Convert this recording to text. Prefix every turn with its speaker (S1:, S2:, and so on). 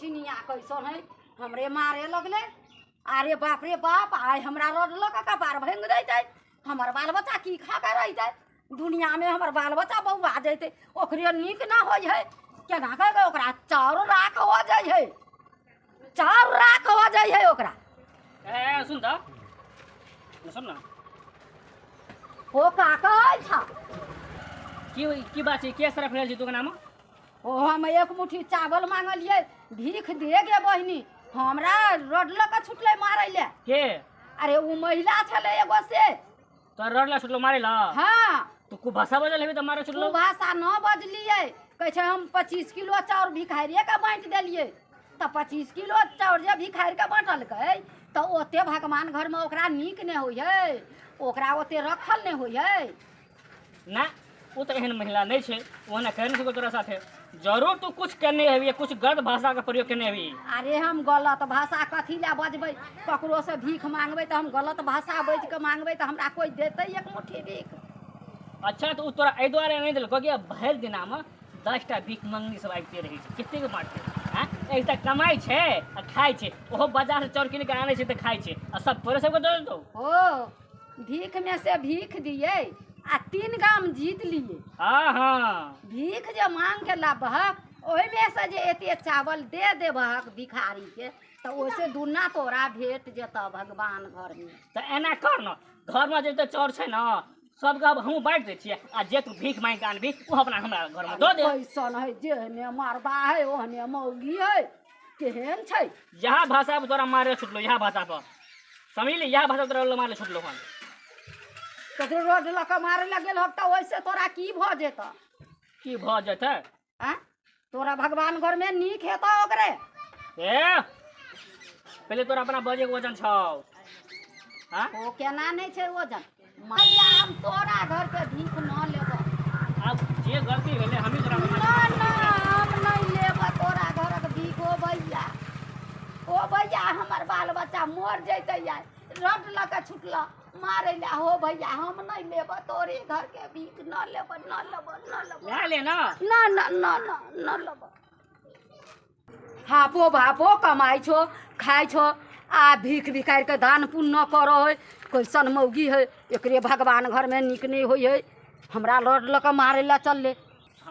S1: छिनिया कैसन है, हमरे मारे लगलै। अरे बाप रे बाप, आइ हमरा रड लऽ कऽ कपार भाङि दैतै, हमर बाल बच्चा की खा कऽ रहितै दुनियामे? हमर बाल बच्चा बौआ जैतै, ओकरे नीक ना होइ है। केना कऽ कऽ ओकरा चाउर राख हो जाइ है, चाउर राख हो जाइ है ओकरा।
S2: ए सुन तऽ, सुन न।
S1: ओ का कहै छ?
S2: की की बात छै? किया सारा फैल छै तू नाम?
S1: ओ हम एक मुट्ठी चावल मांगलियै भीख दे गे बहिनी, हमरा रड लऽ कऽ छुटलै मारै ले।
S2: के?
S1: अरे ओ महिला छलै एगो से।
S2: तोरा रड लऽ छुटलो मारै ला?
S1: हाँ।
S2: तू कु भाषा बजल हेबी तऽ मारे छुटलो?
S1: ओ भाषा न बजलियै, कहै छै हम 25 किलो चाउर भिखारिए के बाँटि देलियै। तऽ 25 किलो चाउर जे भिखारि के बाँटलकै तऽ ओते भगवान घरमे ओकरा नीक नहि होइ है, ओकरा ओते रखल नहि होइ है।
S2: ना, ओ तऽ एहन महिला नहि छै, ओ एना करि नहि सकै तोरा साथे। जरूर तू कुछ केने हेबी, कुछ गलत भाषाके प्रयोग केने हेबी।
S1: अरे हम गलत भाषा कथी लए बजबै? ककरोसँ भीख मांगबै तऽ हम गलत भाषा बाजि कऽ मांगबै तऽ हमरा कोइ देतै एक मुट्ठी भीख?
S2: अच्छा, तऽ ओ तोरा एहि दुआरे नहि देलकौ कि भरि दिनामे 10टा भीख मंगनी सब आबिते रहै छै, कतेक बाँटतै? आँय, एक तऽ कमाइ छै आ खाइ छै, ओहो बाजारसँ चाउर कीन कऽ आनै छै तऽ खाइ छै, आ सब तोरे सबके दऽ देतौ।
S1: ओ भीखमे से भीख दियै आ 3 गाम जीत लियै।
S2: हाँ हाँ।
S1: भीख जे मांग के लाबहक, ओहिमे से जे एते चावल दे देबहक भिखारीके तऽ ओहिसे दुना तोरा भेट जेतऽ भगवान घरमे।
S2: तऽ एना कर न, घरमे जते चाउर छै ने सबके अब हमहूँ बाँटि दै छियै, आ जे तू भीख मांगि कऽ आनबही ओ अपना हमरा घरमे दऽ दे।
S1: कैसन है, जेहने मर्दा है ओहने मौगी है, केहन छै?
S2: इएह भाषा पर तोरा मारे छुटलो, इएह भाषा पर समझली, इएह भाषा तोरा मारे छुटलो हन।
S1: ककरो रोड लऽ कऽ मारे लए गेल हक तऽ ओहिसे तोरा की भऽ जेतऽ?
S2: की भऽ जेतै?
S1: आँय, तोरा भगवान घरमे नीक हेतऽ ओकरे।
S2: ए पहिले तोरा अपना बजे के वजन छौ। हाँ?
S1: ओ केना नहि छै वजन? मैया हम तोरा घर के भीख न लेबऽ।
S2: आब जे गलती भेलै हमही तोरा
S1: ना ना, हम नहि लेबऽ तोरा घरक भीख। ओ भैया, ओ भैया, हमर बाल बच्चा मर जैतै आइ, रड लऽ कऽ छुटल मारै लए। हो भैया, हम नहि लेबऽ तोरे घर के भीख, न लेबऽ, न लेबऽ, न लेबऽ।
S2: लए ले ना।
S1: ना ना ना ना, न लेबऽ। हाफो भाफो कमाइ छो खाइ छो आ भीख भिखारि के दान पुण्य न करऽ है। कैसन मौगी है, एकरे भगवान घरमे नीक नहि होइ है। हमरा लड़ लऽ कऽ मारै लए चललै।